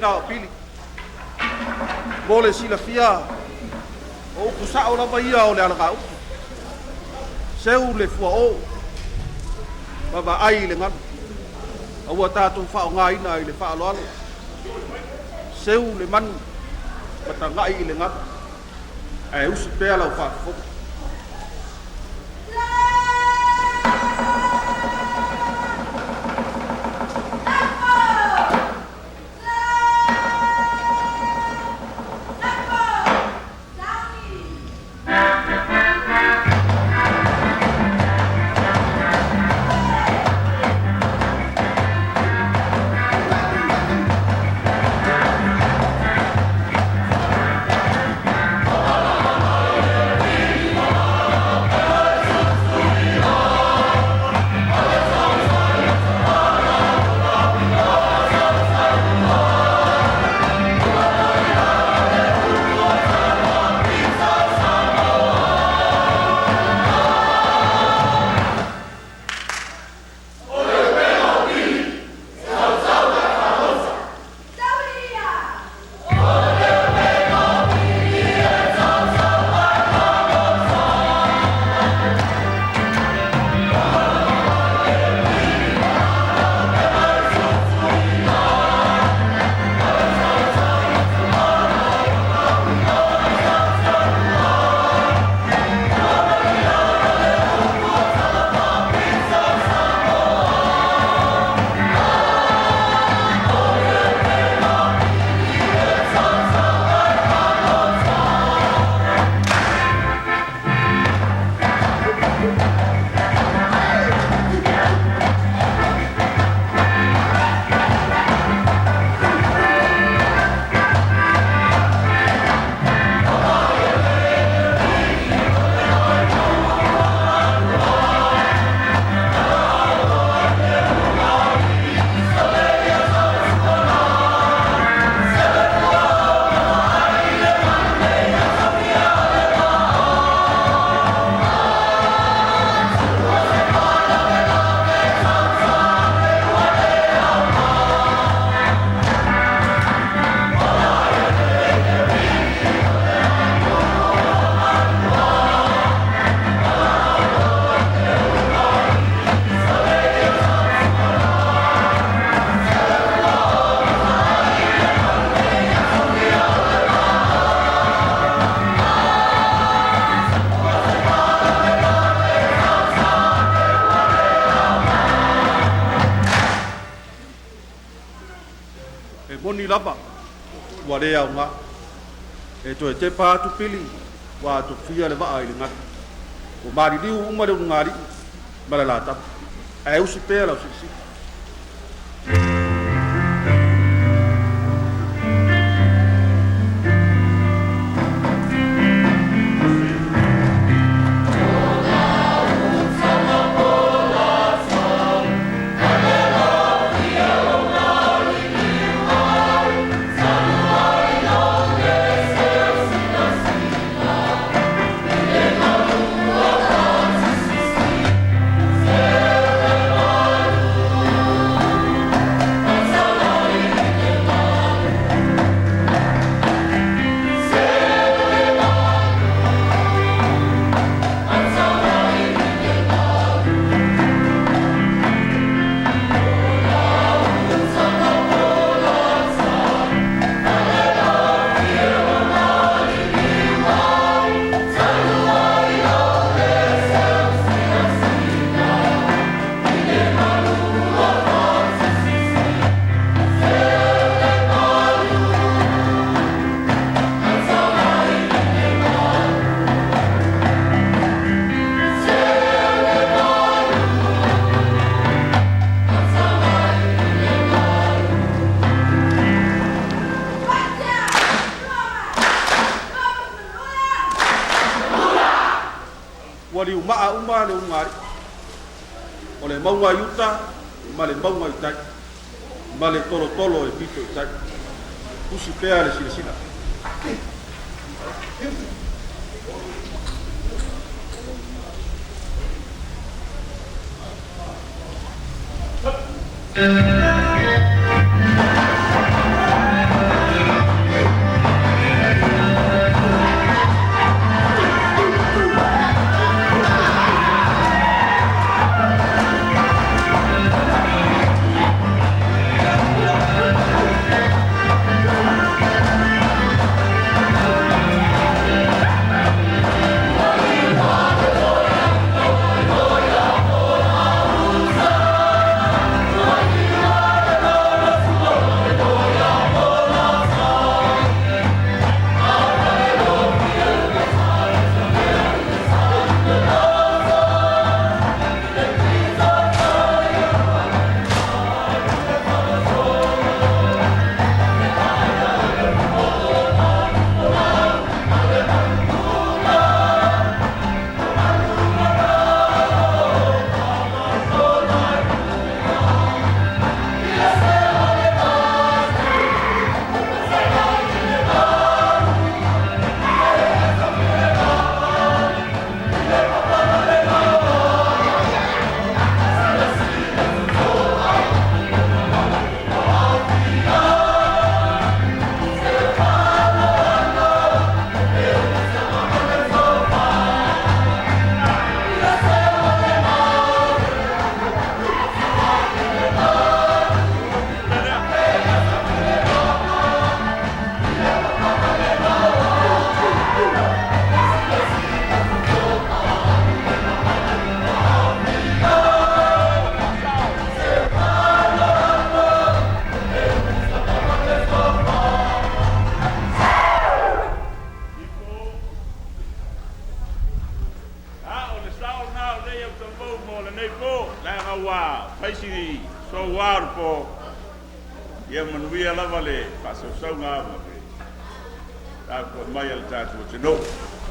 lena o Pili. Mo le silafia, o upu sa'o lava ia o le alagaupu. Seu le fuaō, ma vaai i le galu. A ua tatou faaaogaina i le faaaloalo. Seu le manu, ma tagai i le galu, ae usi pea lau faafofoga. E moni lava, ua le aoga. E toe tepa atu Pili, ua atofia le vaa i le galu. Ua maliliu uma le ulugalii ma le latama. Ae usi pea lau silasila. Ua liumaa uma le ulugalii, o le mauga i uta ma le mauga i tai, ma le tolotolo e pito i tai. Usi pea le silasila. Fai si soua o le po, ia manuia lava le faasausauga ma le tapuai mai a le tatou atunuu.